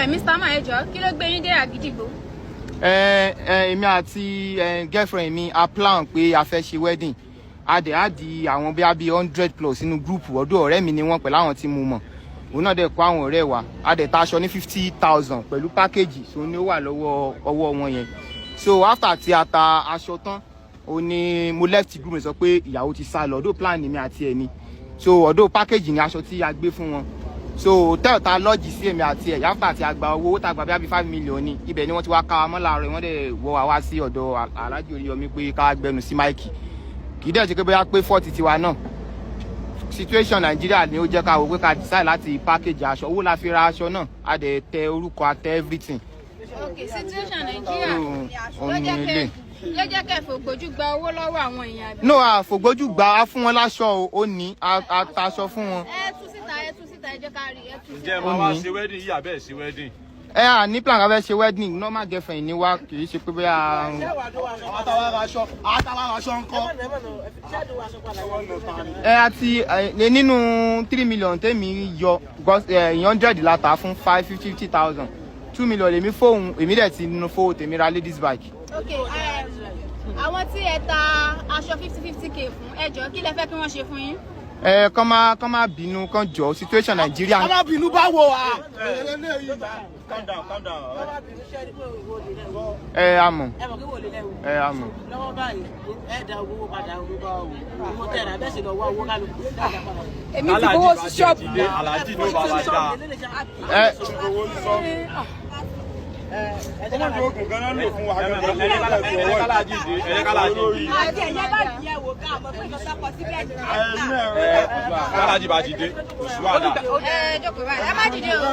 Ẹ Mr. Man, ẹ jọ̀ọ́, kí ló gbé yín dé Àgídìgbò? Ẹ ẹ èmi àti girlfriend mi, a plan pé a fẹ́ ṣe wedding. A dẹ̀ á di àwọn bíi 100 plus nínú group. Ọ̀dọ̀ ọ̀rẹ́ mi ni wọ́n pẹ̀lú àwọn tí mo mọ̀. Òun náà dẹ̀ kó àwọn ọ̀rẹ́ wa. A dẹ̀ ta aṣọ ní 50,000 pẹ̀lú package, so ní ó wà lọ́wọ́ ọwọ́ wọn yẹn. So after tí a ta aṣọ tán, ó ní mo left group mi, sọ pé ìyàwó ti sá lọ. Ọdún plan mi àti ẹ̀ ni. So ọdún package ni aṣọ tí a gbé fún wọn. So hotel ta lodge sí, èmi àti ẹ̀, after tí a gba owó tá a gba bí i 5 million ni, ibẹ̀ ni wọ́n ti wá ká wa mọ́ láàárọ̀. Wọ́n dẹ̀ wọ́ wa wá sí ọ̀dọ̀ Alhaji Oríyọmí pé ká gbẹnu sí mic. Kì í dẹ̀ ṣe pé bóyá pé 40 tiwa náà. Situation Nàìjíríà ni ó jẹ́ ká wò pé ká decide láti package aṣọ. Owó la fi ra aṣọ náà, a dẹ̀ tẹ orúkọ, a tẹ everything. Ok, situation Nàìjíríà So, ló òun jẹ́ ni kẹ́ ilé. ló jẹ́ kẹ́ fògbójú gba owó lọ́wọ́ àwọn èèyàn, àbí? No, àfògbójú gbà á fún wọn láṣọ o. Ó ní a taṣọ fún wọn. Ẹ tú síta, ẹ tú síta, ẹ jẹ́ ká rí, ẹ tú Ǹjẹ́ ẹ síta. máa wá Ó ní. ṣe wedding yìí àbẹ́ ẹ̀ ṣe wedding? Ẹ à ní plan ká fẹ́ ṣe wedding. Normal girlfriend ni wá, kì í ṣe pé bóyá. Àwọn táwa aṣọ ńkọ́? Ẹ àti ẹ nínú 3 million tèmi yọ, because 100 la ta fún five fifty fifty thousand, 2 million lèmi fóun. Èmi dẹ̀ ti nu fowó tèmi ra ladies bike. Ok, àwọn tí ẹ ta aṣọ 50-50K fún, ẹ jọ̀ọ́, kí lẹ fẹ́ kí wọ́n ṣe fún yín? Ẹ kán má bínú, kán jọ, situation Nàìjíríà. Ká má bínú báwo à? Calm down, calm down. Ẹ àmọ̀. Ẹ mọ̀ kí wò lè lẹ́wọ̀. Ẹ àmọ̀. Lọ́wọ́ báyìí, ẹ dá owó padà, owó bá wò owó tẹ̀ra bẹ́ẹ̀ sì lọ wá owó kálukú dáadáa padà. Èmi ti fowó sí ṣọ́ọ̀bù. Aláàjì ló bá wa dá. Ẹ Ẹ̀ẹ́dẹ́kálájì dé, ẹ̀ẹ́dẹ́kálájì dé. Àti ẹ̀yẹ bá yẹ wò ká mọ̀ pé ìjọba kọ síbẹ̀ ní. Ẹ kálájì bá ti dé, kò sí wàhálà. Ẹ jókòó báyìí, ẹ má dìde o.